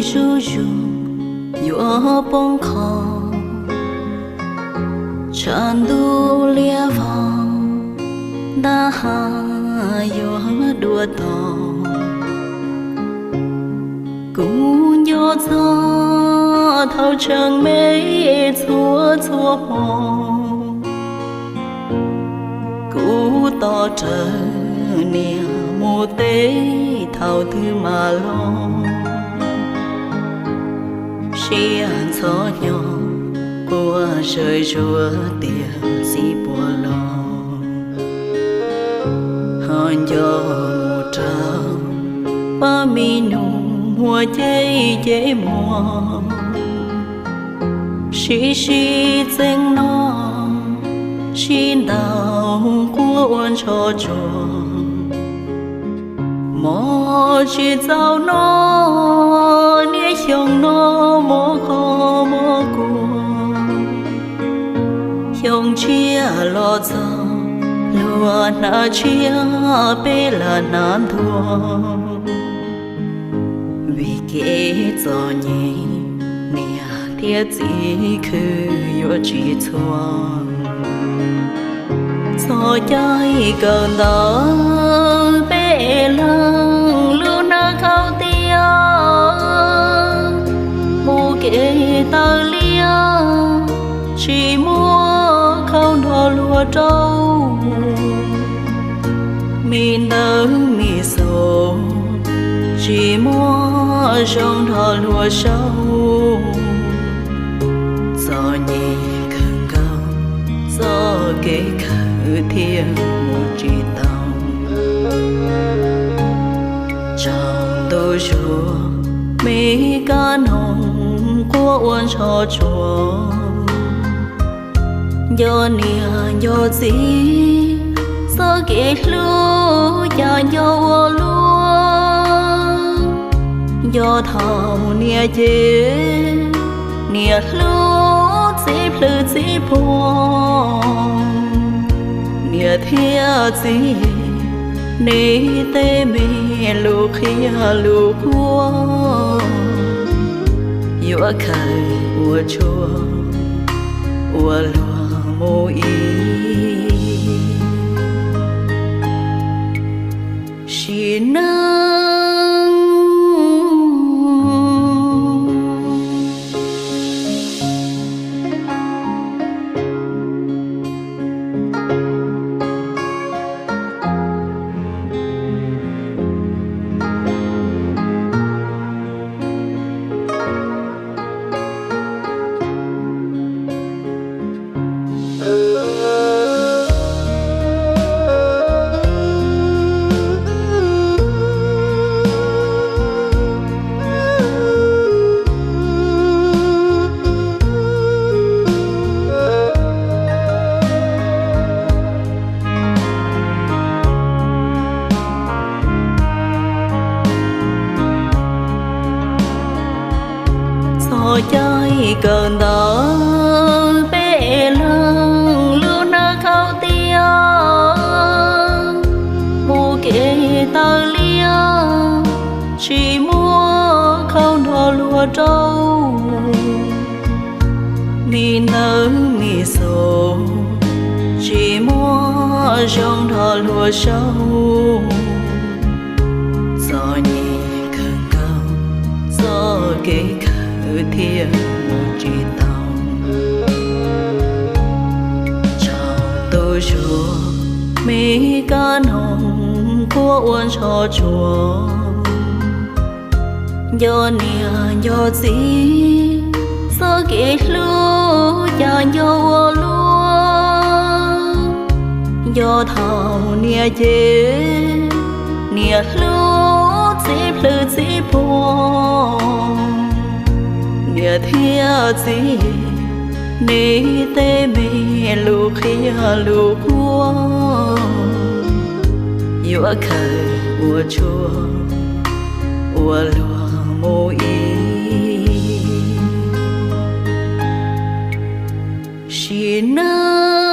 zuj zus yuav poob qho, tshav ntuj liab vog, ntab ha yuav dua tos. Kuv nco txog thaum tseem me txhua txhua hmo, kuv tos rawv niam mus teb thaum twg mam los. Siab ntxhov hnyo quaj zawj zuag tias txiv puas los, ho nco mus rau pab me nus muaj ceb cev muag, sib sib txeeb noj, sib ntaus quaj ua ntsho tsuag. Hmo tsis txaus noj, niaj xyoo no mob qhov mob kua, xyoo tshiab los txog luag hnav tshiab peb lam hnav ntuag. Vim kev txom nyem niam thiab txiv khwv yuav tsis txhua. Txog caij kawm ntawv peb leeg lub neej khaub tiaj, mus kev taw liab tsis muaj khaub nrog luag rau. Me ntawv me xov tsis muaj zoo nrog luag sau. Txom nyem kawg nkaus txoj kev kawm thiaj mus tsis tau. Tsaus ntuj zuag me kab noog quaj ua ntsho tsuag. Nco niam nco txiv txoj kev hlub cas nco ua luaj. Nco thaum niam ces niam hlub txiv plhws txiv phuam. Niam thiab txiv, nej tej me lus qhia lus quaj yuav khaws ua tshuaj ua luag mus ib sim neej. Txog caij kawm ntawv peb leeg lub neej khaub tiaj, mus kev taw liab tsis muaj khaub nrog luag rau. Me ntawv me xov tsis muaj zoo nrog luag sau. Txom nyem kawg nkaus txoj kev kawm thiaj mus tsis tau. Tsaus ntuj zuag me kab noog quaj ua ntsho tsuag. Nco niam nco txiv txoj kev hlub cas nco ua luaj. Nco thaum niam ces niam hlub txiv plhws txiv phuam. Niam thiab txiv, nej tej me lus qhia lus quaj yuav khaws ua tshuaj ua luag mus ib sim neej.